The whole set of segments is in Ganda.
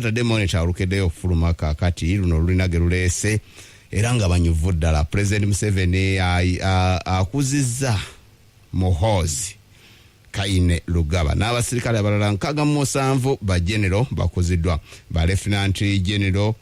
Saturday Monitor olukeddeyo okufuluma kaakati luno olulina ge luleese era nga banyuvu ddala. President Museveni akuzizza Muhoozi Kainerugaba n'abasirikale abalala 67 ba genero bakuziddwa. Ba Lieutenant General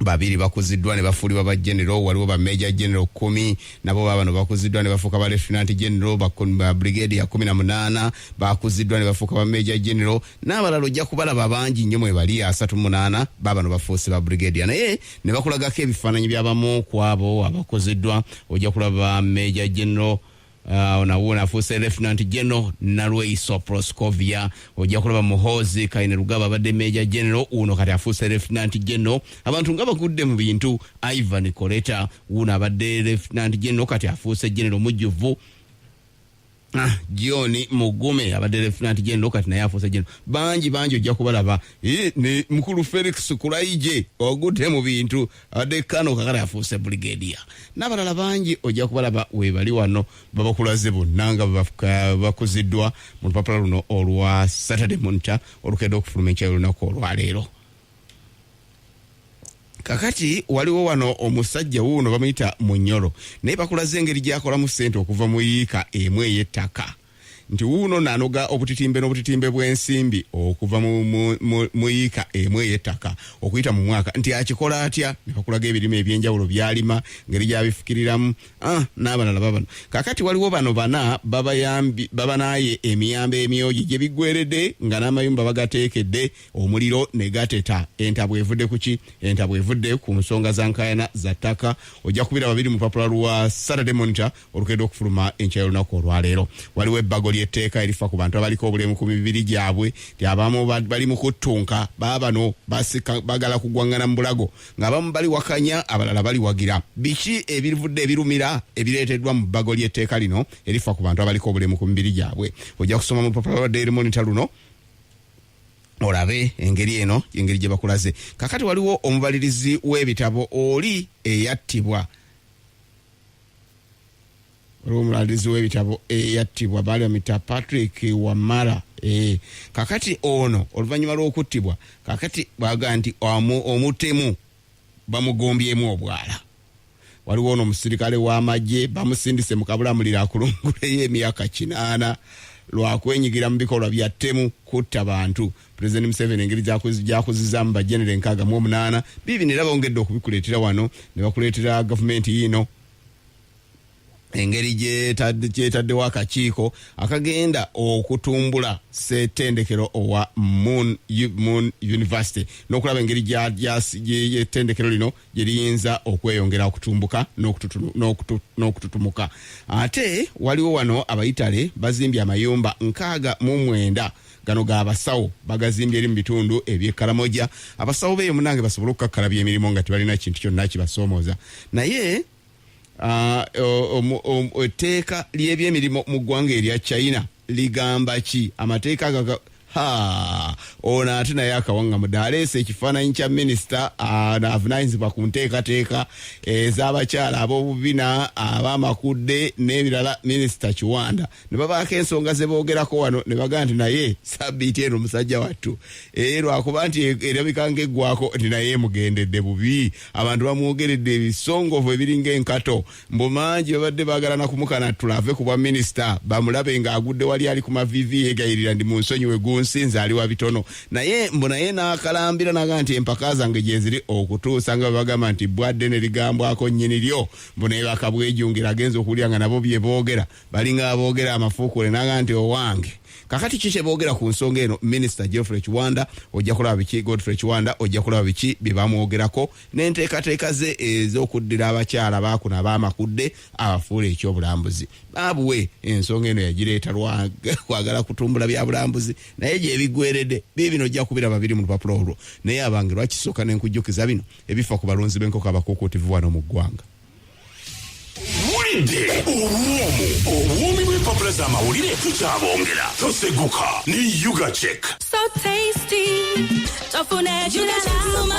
babiri bakuziddwa ne bafuulibwa ba general. Waliwo ba major general 10, nabo babano bakuziddwa ne bafuuka ba lieutenant general. Ba brigade ya 18 bakuziddwa ne bafuuka ba major general, n'abalala ojja kubalaba bangi nnyo mwe bali 38, babano bafuuse ba brigadier. Naye ne bakulagako ebifaananyi by'abamu ku abo abakuziddwa. Ojja kulaba major general nawo nafuuse Lieutenant General Nalweiso Proscovia. Ojja kulaba Muhoozi Kainerugaba abadde Major General, uno kati afuuse Lieutenant General. Abantu nga bagudde mu bintu. Ivan Koleta wuno abadde Lieutenant General, kati afuuse General mujjuvu. John Mugume abadde Lieutenant General, kati naye afuuse General. Bangi bangi ojja kubalaba. Ne mukulu Felix Kulaije ogudde mu bintu, abadde kano kakati afuuse brigadier, n'abalala bangi ojja kubalaba webali wano. Babakulaze bonna nga bakuziddwa mu lupapula luno olwa Saturday Monitor olukedde okufuluma enkya y'olunaku olwaleero. Kakati waliwo wano omusajja wuuno bamuyita Munyoro, naye bakulaze engeri gyakolamu ssente okuva mu yiika emu ey'ettaka, nti wuuno nanoga obutitimbe n'obutitimbe bw'ensimbi okuva mu yiika emu ey'ettaka okuyita mu mwaka. Nti akikola atya? Ne bakulaga ebirime ebyenjawulo byalima, ngeri gyabifukiriramu, n'abalala babano. Kakati waliwo bano bana babayambi babanaaye emiyambo emyogi gye biggweredde nga n'amayumba bagateekedde omuliro ne gateta. Entabwe evudde ku ki? Entabwe evudde ku nsonga za nkayana za ttaka. Ojja kubira babiri mu lupapula lwa Saturday Monitor olukedde okufuluma enkya y'olunaku olwaleero. Waliwo ebbago ly'etteeka erifa ku bantu abaliko obulemu ku mibiri gyabwe, ti abamu bali mu kuttunka, baabano bagala kugwaŋŋana mu bulago, ng'abamu bali wakanya, abalala bali wagira. Biki ebivudde ebirumira ebireeteddwa mu bbago ly'etteeka lino erifa ku bantu abaliko obulemu ku mibiri gyabwe? Ojja kusoma mu lupapula lwa Daily Monitor luno olabe engeri eno, engeri gye bakulaze. Kakati waliwo omubalirizi w'ebitabo oli eyattibwa. Waliwo omubalirizi w'ebitabo eyattibwa, baali bamuyita Patrick Wamara. Kakati ono oluvannyuma lw'okuttibwa, kakati baga nti omutemu bamugombyemu obwala. Waliwo ono omusirikale w'amagye bamusindise mu kabulamuliro akulunguleyo emyaka 80 lwakwenyigira mu bikolwa bya ttemu, kutta bantu. President Museveni engeri gyakuzizaamu bagenero 68, biibino era bongedde okubikuleetera wano ne bakuleetera gavumenti yiino engeri gyetaddewo akakiiko akagenda okutumbula ssettendekero owa Moon University n'okulaba engeri gy'ettendekero lino gye liyinza okweyongera okutumbuka n'okututumuka. Ate waliwo wano abayitale bazimbye amayumba 69, gano g'abasawo, bagazimbye eri mu bitundu eby'e Karamoja, abasawo beeyo munange basobole okukakkalabya emirimu nga tebalina kintu kyonna kibasoomooza. Naye etteeka ly'ebyemirimu mu ggwanga erya China ligamba ki? Amateeka agaga ha ono ate naye akawaŋŋamudde aleese ekifaananyi kya minisita avunaanyizibwa ku nteekateeka ez'abakyala ab'obubina, ab'amakudde n'ebirala, Minisita Kiwanda, ne babaako ensonga ze boogerako wano ne bagamba nti naye sabbiiti eno musajja wattu lwakuba nti erabika ng'eggwako, nti naye emugendedde bubi. Abantu bamwogeredde ebisongovu ebiringa enkato, mbu mangi babadde baagala na kumukanattula ave ku bwa minisita, bamulabe ng'agudde wali ali ku maviivi yeegayirira ndi mu nsonyiwe gunsinze ali wa bitono. Naye mbu naye n'akalambira n'agamba nti empaka zange gye ziri okutuusa nga bwe bagamba nti bwadde ne ligambwako nnyini lyo. Mbu naye bakabwejungira agenza okuwulira nga nabo bye boogera balinga aboogera amafuukule, n'agamba nti owange. Kakati ki kye boogera ku nsonga eno? Minisita Geoffrey Kiwanda, ojja kulaba biki, Godfrey Kiwanda, ojja kulaba biki bye bamwogerako n'enteekateeka ze ez'okuddira abakyala baakuno ab'amakudde abafuula ekyobulambuzi. Baabuwe ensonga eno yagireeta kwagala kutumbula bya bulambuzi, naye gyebiggweredde biibino ojja kubiraba biri mu lupapula olwo. Naye abange, lwakisooka nenkujjukiza bino ebifa ku balunzi b'enkoko abakuukuutivu wano mu ggwanga. Wulidde obuwoomu, obuwoomi bw'empapula z'amawulire tukyabongera. Toseguka ne Ugachek. So tasty. Tofune Yuga sana.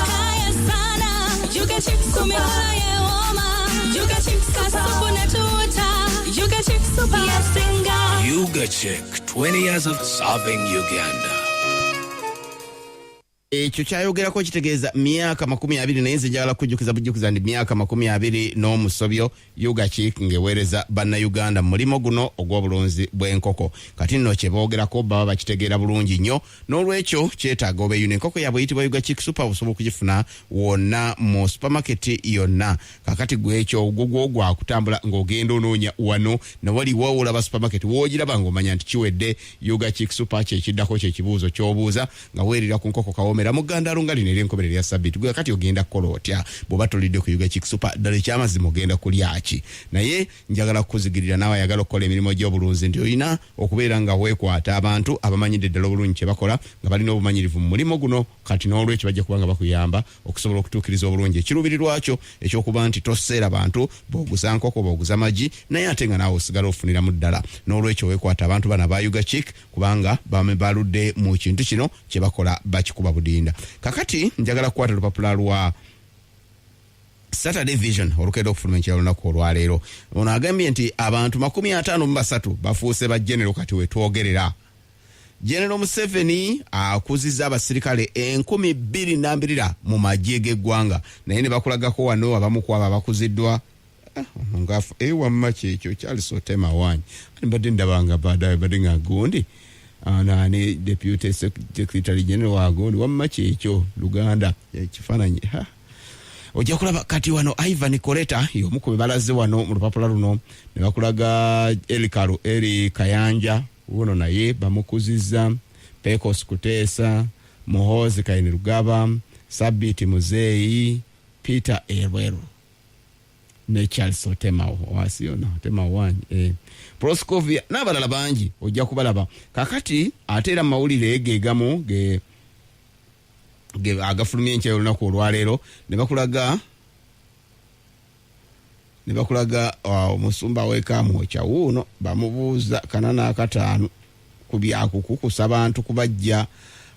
Yuga Chips Super. Yeoma. Yuga Chips Kasupu na tuta. Yuga Chips Super. Yasinga. Yuga Check, 20 years of serving Uganda. Ekyo kyayogerako kitegeeza myaka 20, naye nze njagala kujjukiza bujjukiza nti myaka 20 n'omusobyo Ugachick ng'eweereza Bannayuganda mu mulimo guno ogw'obulunzi bw'enkoko. Kati nno kye boogerako baba bakitegeera bulungi nnyo, n'olwekyo kyetaaga obeeyuna enkoko yaabwe eyitibwa Ugachick Super. Osobola okugifuna wonna mu supermarket yonna. Kakati gwe ekyo ogugwo gwakutambula ng'ogenda onoonya wano nawali woolaba supermarket, woogiraba ng'omanya nti kiwedde. Ugachick Super kyekiddako, kyekibuuzo ky'obuuza nga weerira ku nkoko kawomera mu ggandaalo nga lino ery'enkomerero ya sabbiiti. Gwe kati ogenda kukola otya bw'oba tolidde ku Ugachick Super? Ddala ekyamazima ogenda kulya ki? Naye njagala kukuzigirira naawe ayagala okukola emirimu gy'obulunzi nti olina okubeera nga weekwata abantu abamanyidde ddala obulungi kye bakola, nga balina obumanyirivu mu mulimu guno. Kati n'olwekyo bajja kuba nga bakuyamba okusobola okutuukiriza obulungi ekiruubirirwa kyo ekyokuba nti toseera bantu booguza nkoko, booguza magi, naye ate nga naawe osigala ofuniramu ddala. N'olwekyo weekwata abantu bano aba Ugachick, kubanga bame baludde mu kintu kino, kye bakola bakikuba budinda. Kakati njagala kukwata lupapula lwa Saturday Vision olukedde okufuluma enkya olunaku olwaleero. Ono agambye nti abantu 53 bafuuse ba genero kati wetwogerera. Genero Museveni akuzizza abasirikale 2000 nambirira mu magye g'eggwanga, naye ne bakulagako wano abamu ku abo abakuziddwa. Ngafu wamma kyekyo Charles Otema Wanyi mbadde ndabanga baadaye mbadde nga gundi ani deputy secretary general wa gundi, wamma kyekyo Luganda ekifaananyi ha ojja kulaba. Kati wano Ivan Koleta y'omu ku bebalaze wano mu lupapula luno, ne bakulaga Elikalu Eri Kayanja, wuno naye bamukuzizza, Pecos Kuteesa, Muhoozi Kainerugaba, Sabiti Muzeeyi, Peter Elweru ne Charles Otema Wasiona Otema Wanyi, Proscovia n'abalala bangi ojja kubalaba. Kakati ate era mu mawulire ge gamu ge agafulumya enkya y'olunaku olwaleero ne bakulaga omusumba w'ekamwokya wuuno bamubuuza 405 ku byakukukusa bantu kubajja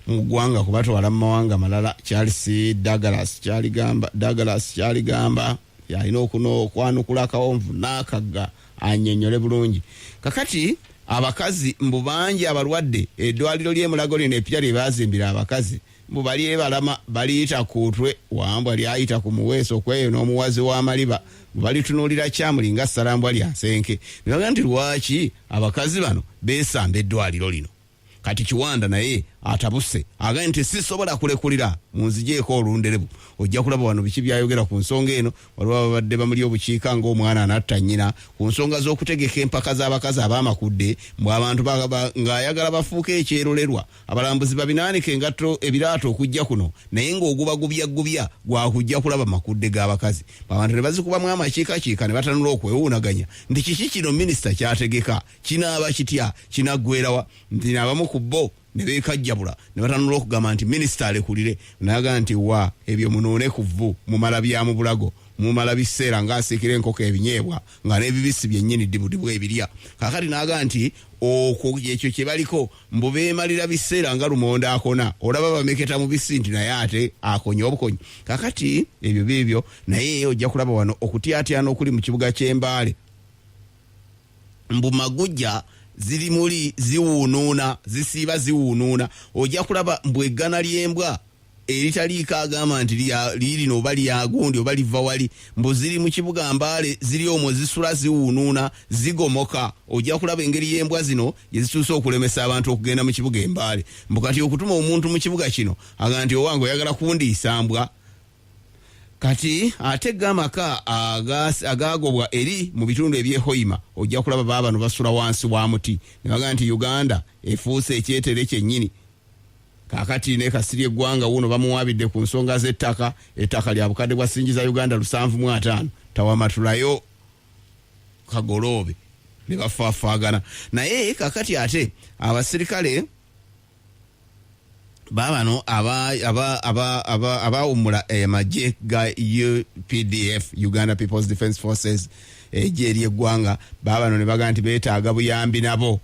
mu ggwanga kubatwala mu mawanga malala. Charles Douglas Kyaligamba, Douglas Kyaligamba yalina okwanukula akawonvu n'akagga annyonnyole bulungi. Kakati abakazi mbu bangi abalwadde, eddwaliro ly'emulago lino epya lye baazimbira abakazi mbu balyebalama baliyita kuutwe wambwa lyayita ku muweeso okweyo n'omuwazi w'amaliba, mbu balitunuulira kyamuli nga ssalambwa lya nsenke. Ne bagamba nti lwaki abakazi bano beesamba eddwaliro lino? Kati Kiwanda naye atabuse, agambye nti sisobola kulekulira, munzigyeko olunderebu. Ojja kulaba wano biki byayogera ku nsonga eno. Waliwo ababadde bamuli obukiika ng'omwana anatta nnyina ku nsonga z'okutegeka empaka z'abakazi ab'amakudde, mbw abantu ng'ayagala bafuuke ekyerolerwa, abalambuzi babinaanike engatto ebiraato okujja kuno, naye ng'ogubagubyagubya gwakujja kulaba makudde g'abakazi. Abantu ne bazikubamu amakiikakiika ne batanula okwewuunaganya nti kiki kino minisita kyategeka, kinaaba kitya, kinaggwerawa? Nti abamu ku bo ne beekajjabula ne batanula okugamba nti minisita alekulire. Naga nti wa ebyo munuune ku vvu, mumala bya mu bulago, mumala biseera ng'asiikira enkoko ebinyeebwa nga n'ebibisi byennyini dibudibu ebirya. Kaakati n'aga nti okwo ekyo kye baliko mbu beemalira biseera nga lumonde akona, olaba bameketa mu bisi nti naye ate akonye obukonyi. Kaakati ebyo biibyo, naye ojja kulaba wano okutyatyana okuli mu kibuga ky'Embaale, mbu magujja ziri muli ziwuunuuna, zisiiba ziwuunuuna. Ojja kulaba mbu eggana ly'embwa eritaliiko agamba nti liirino oba lyagundi oba liva wali, mbu ziri mu kibuga Mbaale, ziri omwo zisula ziwuunuuna zigomoka. Ojja kulaba engeri y'embwa zino gye zituuse okulemesa abantu okugenda mu kibuga Embaale, mbu kati okutuma omuntu mu kibuga kino agamba nti owange oyagala kundiisa mbwa. Kati ate ga amaka agagobwa eri mu bitundu ebyehoima, ojja kulaba baabano basula wansi wa muti, ne bagamba nti Uganda efuuse ekyetere kyennyini. Kaakati ne Kasirye eggwanga wuuno bamuwaabidde ku nsonga z'ettaka, ettaka lya bukadde bwa singi za Uganda 75, tawamatulayo kagoloobe ne bafaafaagana. Naye kakati ate abasirikale baabano abawummula amagye ga UPDF, Uganda People's Defence Forces, egye ery'eggwanga, baabano ne bagamba nti beetaaga buyambi nabo,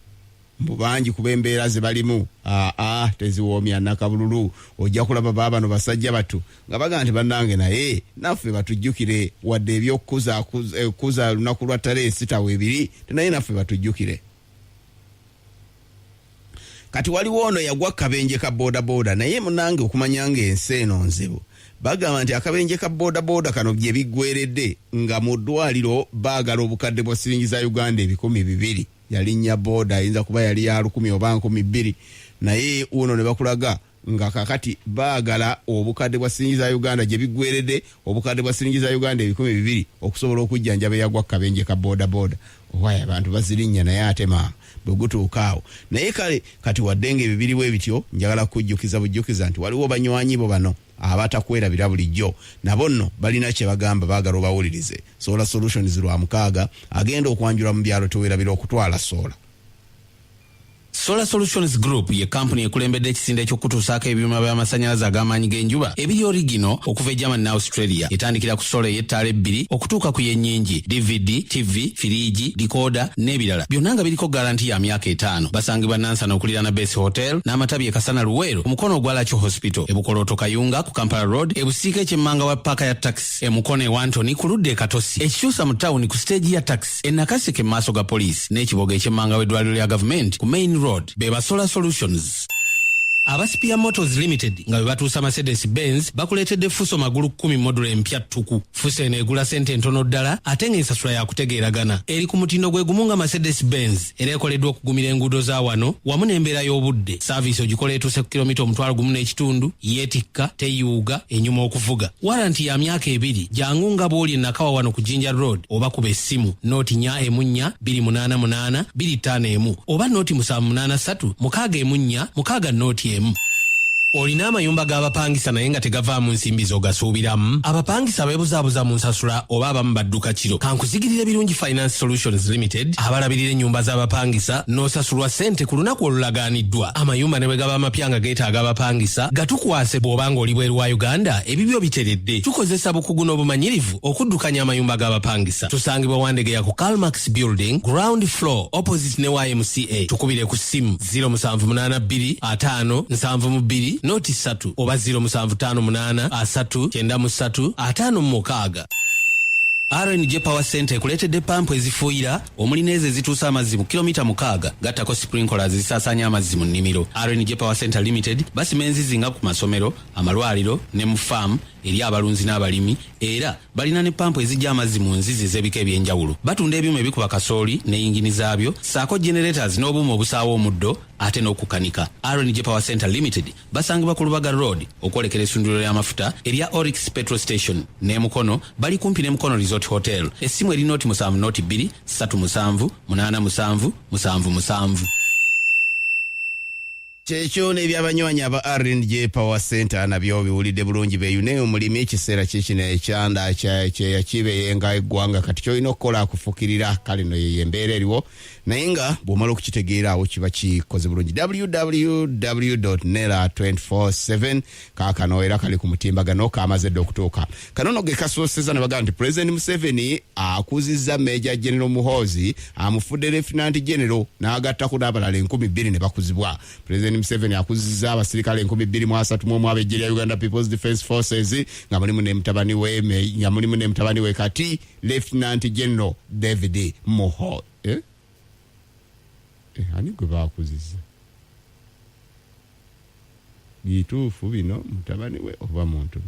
mbu bangi kuba embeera ze balimu aa teziwoomya nakabululu. Ojja kulaba baabano basajja batu nga bagamba nti bannange, naye naffe batujjukire, wadde ebyokukuza kuza lunaku lwa tarehe 6 weebiri, naye naffe batujjukire. Kati waliwo ono yagwa kabenje ka bodaboda, naye munange okumanya nga ensi eno nzibu, bagamba nti akabenje ka bodaboda kano gye biggweredde nga mu ddwaliro baagala obukadde bwa siringi za Uganda 200. Yalinnya boda, ayinza kuba yali ya 1000 oba 2000, naye uno ne bakulaga nga kakati baagala obukadde bwa siringi za Uganda, gye biggweredde obukadde bwa siringi za Uganda 200 okusobola okujjanjaba eyagwa kabenje ka bodaboda. Owaye abantu bazirinnya, naye ate maama bwe gutuuka awo. Naye kale kati wadde nga ebyo biriwo ebityo, njagala kujjukiza bujjukiza nti waliwo banywanyi bo bano abatakwerabira bulijjo, nabo nno balina kye bagamba, baagala obawulirize. Solar Solutions lwa mukaaga agenda okwanjula mu byalo, tewerabira okutwala solar. Solar Solutions Group ye kampuni ekulembedde ekisinde eky'okutuusaako ebyuma by'amasannyalaze ag'amaanyi g'enjuba ebiri original okuva e Germany ne Australia. Etandikira ku solar ey'ettaala ebbiri okutuuka ku y'ennyingi, DVD, TV, firiigi, dikoda n'ebirala byonna nga biriko garanti ya myaka 5. Basangibwa Nansana okuliraana Base Hotel n'amatabi e Kasana, Luweero ku mukono ogwa Lakyo Hospital, e Bukolooto Kayunga ku Kampala Road, e Busiika ekyemmanga wa paaka ya taxi, e Mukono e Wantoni ku ludda e Katosi, ekikyusa mu tawuni ku siteegi ya taxi, e Nakaseke mu maaso ga poliisi, n'ekiboga ekyemmanga w'eddwaliro lya gavumenti ku Main Road. Be ba Solar Solutions. Aba Spear Motors Limited nga bwe batuusa Mercedes Benz bakuleetedde Fuso magulu 10 model empya ttuku. Fuso eno egula sente entono ddala ate ng'ensasula yakutegeeragana. Eri ku mutindo gwe gumu nga Mercedes Benz era ekoleddwa okugumira enguudo za wano wamu n'embeera y'obudde. Saaviisi ogikola etuuse ku kilomita 1500, yeetikka, teyuuga, enyuma okuvuga. Waranti ya myaka 2. Jangu nga bw'oli e Nakawa wano ku Jinja Road oba kuba essimu 0 4 14 288 251 oba 0 783 614 601. Olina amayumba g'abapangisa naye nga tegavaamu nsimbi z'ogasuubiramu? Abapangisa beebuzaabuza mu nsasula oba abamu badduka kiro? Kankuzigirira Birungi Finance Solutions Limited abalabirira ennyumba z'abapangisa n'osasulwa ssente ku lunaku olulagaaniddwa. Amayumba ne bwe gaba amapya nga geetaaga abapangisa, gatukwase. Bw'oba ng'oli bweru wa Uganda, ebibyo biteredde. Tukozesa bukugu n'obumanyirivu okuddukanya amayumba g'abapangisa. Tusangibwa Wandegeya ku Calmax Building, ground floor, opposite ne YMCA. Tukubire ku ssimu 0782 5 72 03 oba 0758 3 93 56. RNJ Power Center ekuleetedde pampu ezifuuyira omuli n'ezo ezituusa amazzi mu kilomita 6, gattako sprinklers ezisaasaanya amazzi mu nnimiro. RNJ Power Center Limited basima enzizi nga ku masomero, amalwaliro ne mu faamu eri abalunzi n'abalimi, era balina ne pampu ezijja amazzi mu nzizi ez'ebika ebyenjawulo. Batunda ebyuma ebikuba kasooli ne yingini zaabyo ssaako generators n'obuuma obusaawa omuddo ate n'okukanika. RNJ Power Center Limited basangibwa ku Lubaga Road okwolekera essundiro ly'amafuta erya Oryx Petrol Station, ne Mukono bali kumpi ne Mukono Resort Hotel. Essimu eri 0 7 0 2 3 7 8 7 7 7. Kyekyo n'ebyabanywanyi aba RNJ Power Center nabyo biwulidde bulungi. Beeyune omulimi, ekiseera kikino ekyanda kyeyakibeyenga eggwanga. Kati kyolina okukola akufukirira. Kale no yeyo embeera eriwo, naye nga bw'omala okukitegeera awo kiba kikoze bulungi. www nera 247 kaakano era kali ku mutimbagano, kamaze dde okutuuka. Kano no ge kasooseza ne bagamba nti President Museveni akuzizza Major General Muhoozi, amufudde Lieutenant General, n'agattako n'abalala 2000 ne bakuzibwa. President Museveni akuzizza abasirikale 2031 ab'eggye lya Uganda People's Defence Forces, nga mulimu ne mutabani we kati Lieutenant General David Muho, eh? Eh, ani gwe bakuzizza bituufu bino, mutabani we oba muntu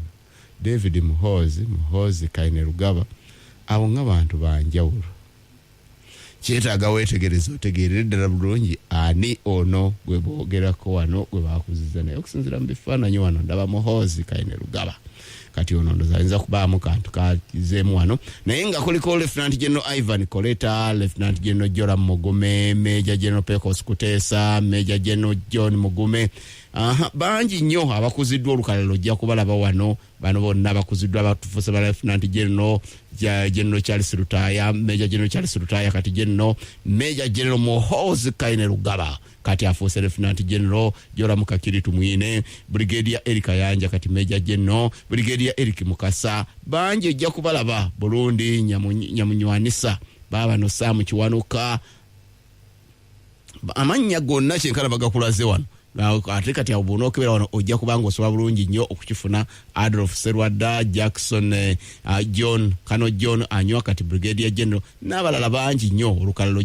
David Muhoozi, Muhoozi Kainerugaba, abo nga bantu banjawulo. Kyetaaga weetegereza otegeerere ddala bulungi ani ono gwe boogerako wano gwe bakuziza. Naye okusinziira mu bifaananyi wano ndaba Muhoozi Kainerugaba. Kati ono ndoza ayinza kubaamu kantu kazeemu wano, naye nga kuliko Lieutenant General Ivan Koleta, Lieutenant General Joram Mugume, Major General Pecos Kutesa, Major General John Mugume. Aha, bangi nnyo abakuziddwa, olukalala ojja kubalaba wano. Bano bonna bakuziddwa, batufuuse ba Lieutenant General. General Charles Lutaya, Major General Charles Lutaya kati General, Major General Muhoozi Kainerugaba kati afuuse Lieutenant General, Joram Kakiri Tumwine, Brigadier Eric Kayanja kati Major General, Brigadier Eric Mukasa. Bangi ojja kubalaba Burundi Nyamunywanisa, baabano Sam Kiwanuka, amannya gonna kyenkana bagakulaze wano. Ate kati awo bw'onookebera wano ojja kuba ng'osobola bulungi nnyo okukifuna. Adolf Serwadda, Jackson John Kano, John Anywa kati Brigadier General, n'abalala bangi nnyo. Olukalala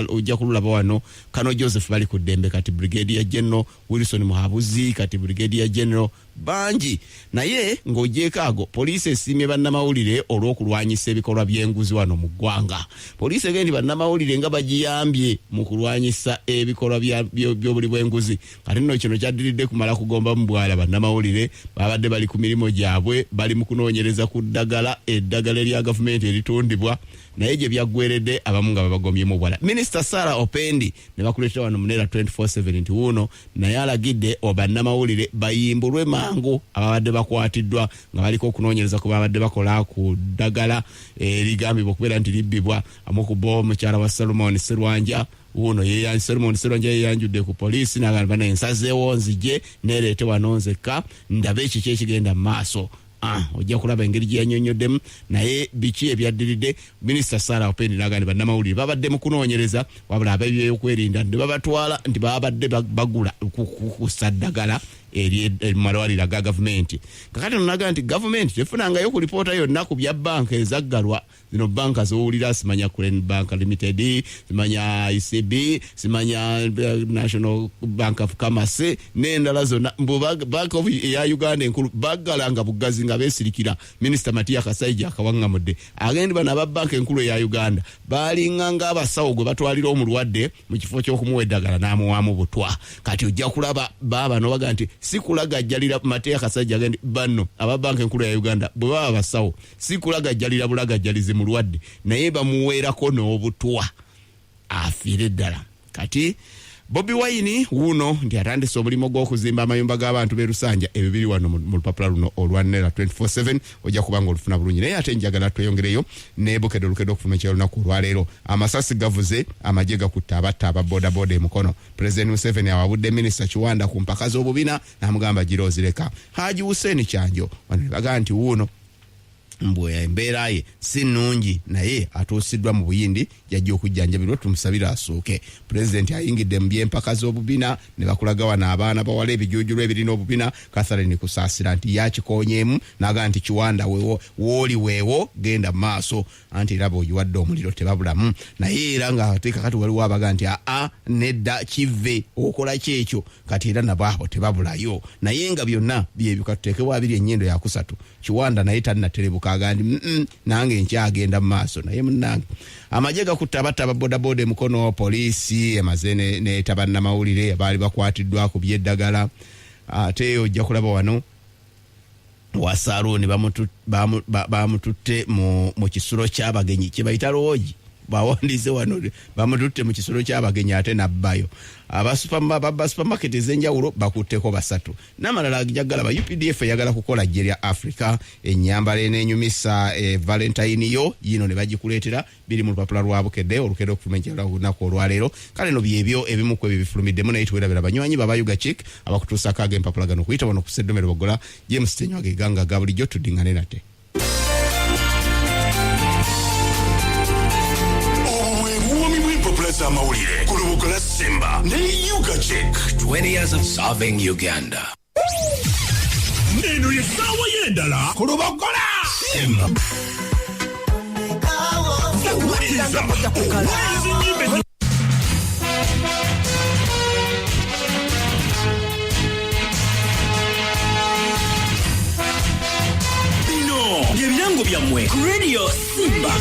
ojja kululaba wano. Kano Joseph bali ku ddembe kati Brigadier General, Wilson Muhabuzi kati Brigadier General, bangi. Naye ng'ogyeko ago, poliisi esiimye bannamawulire olw'okulwanyisa ebikolwa by'enguzi wano mu ggwanga. Poliisi egende bannamawulire nga bagiyambye mu kulwanyisa ebikolwa by'obuli bw'enguzi. Kati nno kino kyaddiridde kumala kugomba mu bwala bannamawulire babadde bali ku mirimu gyabwe, bali mu kunoonyereza ku ddagala, eddagala erya gavumenti eritundibwa, naye gye byaggweredde abamu nga babagomyemu obwala. Minisita Sarah Opendi ne bakuleetera wano Munera 24/7 nti wuuno naye alagidde bannamawulire bayimbulwe mangu ababadde bakwatiddwa nga baliko okunoonyereza ku babadde bakola ku ddagala erigambibwa okubeera nti libbibwa. Amu ku bo mukyala wa Solomon Serwanja, wuuno Solomon Serwanja yeyanjudde ku poliisi n'agamba, "Bana nsazeewo nzije neereete wano nzekka ndabe ekiki ekigenda mu maaso." Ojja kulaba engeri gye yannyonnyoddemu. Naye biki ebyaddiridde? Minisita Sarah Opendi n'agamba bannamawulire babadde mu kunoonyereza, wabula ab'ebyokwerinda ne babatwala nti babadde bagula kukusa ddagala eri malwaliro aga gavumenti. Kakati nonaga nti gavumenti tefunangayo ku lipoota yonna ku bya banka ezaggalwa. Zino banka zowulira, simanya Crane Bank Limited, simanya ICB, simanya National Bank of Commerce n'endala zonna, mbu Bank of eya Uganda enkulu baggalanga bugazi nga beesirikira. Minisita Matia Kasaija akawaŋŋamudde agendi bano aba banka enkulu eya Uganda balinga ng'abasawo gwe batwalira omulwadde, mu kifo ky'okumuwa eddagala n'amuwaamu butwa. Kati ojja kulaba baabano baga nti si kulagajjalira. Matia Kasaija agendi bano aba banka enkulu ya Uganda bwe baba basawo si kulagajjalira bulagajjalizi mulwadde, naye bamuweerako n'obutwa afiire ddala. Kati Bobi Wine wuuno nti atandise omulimu gw'okuzimba amayumba g'abantu b'e Lusanja. Ebyo biri wano mu lupapula luno olwa Nera 24/7, ojja kuba nga olufuna bulungi. Naye ate njagala tweyongereyo ne Bukedde olukedde okufuna ekyolunaku olwaleero. Amasasi gavuze, amagye gakutta abatta aba bodaboda e Mukono. Pulezidenti Museveni awabudde Minisita Kiwanda ku mpaka z'obubina n'amugamba gira ozireka. Haji Hussein Kyanjo wano ne bagamba nti wuuno mbu embeera ye si nnungi, naye atuusiddwa mu Buyindi yajja okujjanjabirwa, tumusabire asuuke. Pulezidenti ayingidde mu by'empaka z'obubina ne bakulaga wano abaana bawala ebijuujulu ebirina obubina. Catherine Kusaasira nti yakikoonyeemu n'agamba nti Kiwanda wewo wooli weewo, genda mu maaso, anti era bw'oyiwadde omuliro tebabulamu. Naye era nga ate kakati waliwo abaga nti aa nedda, kive okola kyekyo. Kati era nabo abo tebabulayo, naye nga byonna byebyo. Katuteekewo abiri ennyindo yakusatu. Kiwanda naye tannaterebuka, aga nti nange nkyagenda mu maaso." Naye munnange, amagye gakutta abatta ababodaboda emukono. Poliisi emaze neeta bannamawulire abaali bakwatiddwa ku by'eddagala. Ate ojja kulaba wano wasaaluuni bamututte mu kisulo ky'abagenyi kye bayita lodge. Bawandiise wano bamututte mu kisulo ky'abagenyi ate nabbayo. Ababa supermarket ez'enjawulo bakutteko basatu n'amalala jagalaba. UPDF eyagala kukola ggye lya Africa. Ennyambala eneenyumisa Valentine yo yino ne bagikuleetera, biri mu lupapula lwa Bukedde olukedde okufuluma olunaku olwaleero. Kale no byebyo ebimu ku ebyo bifulumiddemu, naye tuwerabira banywanyi baba Ugachick abakutuusako ag'empapula gano okuyita wano ku Seddomero Bogola. James Tenywaga eganga ga bulijjo, tuddingane nate. Obwo bwe buwoomi bw'empapula z'amawulire ku Lubugola Simba ne Ugachik. 20 years of serving Uganda. Eno ye ssaawa y'endala ku Lubogola Simba. Wuliriza owuliriza ennyimba. Bino bye birango byammwe ku Radio Simba.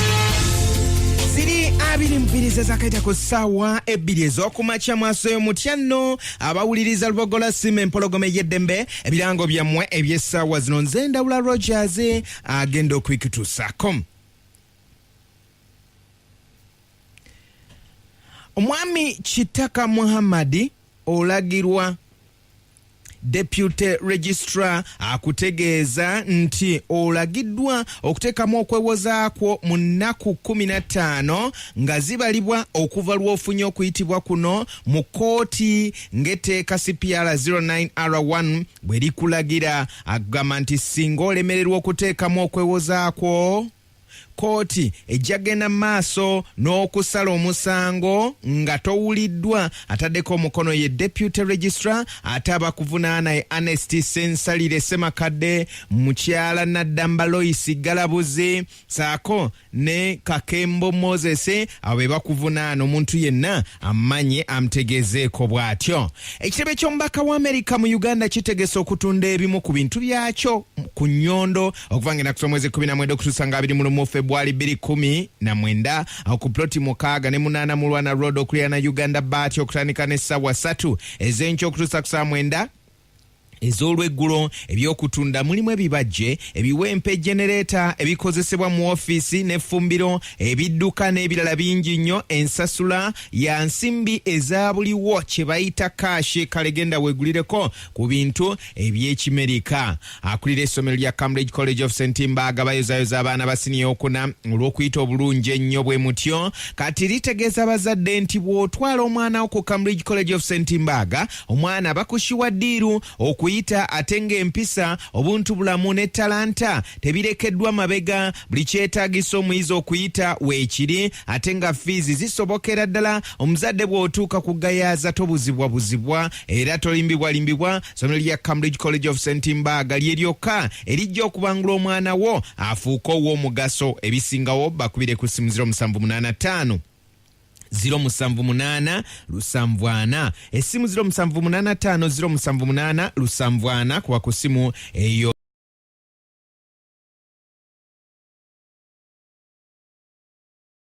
Ziri 22 zezakaita ku ssaawa 2 ez'okumakya. Mwasoyo mutya nno abawuliriza Lubogola Sima, empologoma ey'eddembe? Ebirango byammwe eby'essaawa zino, nze Ndawula Rogers agenda okwikutuusaako. Omwami Kitaka Muhammadi olagirwa Deputy Registrar akutegeeza nti olagiddwa okuteekamu okwewozaakwo mu nnaku 15 nga zibalibwa okuva lw'ofunye okuyitibwa kuno mu kkooti ng'etteeka CPR 09R1 bwe likulagira. Agamba nti singa olemererwa okuteekamu okwewozaakwo, Kkooti ejja genda mu maaso n'okusala omusango nga towuliddwa. Ataddeko omukono ye Deputy Registrar, ate abakuvunaana ye Ernest Sensalire Semakadde, mukyala Naddamba Lois Galabuzi saako ne Kakembo Moses. Abo be bakuvunaana. Omuntu yenna amanye amutegezeeko bw'atyo. Ekitebe ky'omubaka wa Amerika mu Uganda kitegese okutunda ebimu ku bintu byakyo ku nnyondo okuva nga ennaku z'omwezi 19 okutuusa nga 21 Febwali 2019, awo ku ploti 68 Mulwana Road okuliraana Uganda Baati, okutandika n'essaawa 3 ez'enkya okutuusa ku saa 9 ez'olweggulo. Ebyokutunda mulimu ebibajje, ebiwempe, genereeta, ebikozesebwa mu ofiisi n'effumbiro, ebidduka n'ebirala bingi nnyo. Ensasula ya nsimbi eza buliwo kye bayita cash. Kale genda weegulireko ku bintu ebyekimerika. Akulira essomero lya Cambridge College of St Mbaga bayozayoza abaana ba siniya okuna olw'okuyita obulungi ennyo. Bwe mutyo kati litegeeza abazadde nti bw'otwala omwana wo ku Cambridge College of St Mbaga, omwana bakushiwa ddiiru okuyita, ate ng'empisa, obuntu bulamu ne talanta tebirekeddwa mabega. Buli kyetaagisa omuyizi okuyita weekiri, ate nga fiizi zisobokera ddala. Omuzadde bw'otuuka ku gayaaza tobuzibwabuzibwa era tolimbibwalimbibwa. Ssomero lya Cambridge College of St Mbaga lye lyokka erijja okubangula omwana wo afuuke ow'omugaso. Ebisingawo bakubire ku ssimu 0785 078 74, essimu 0785 078 74, kuba ku ssimu eyo.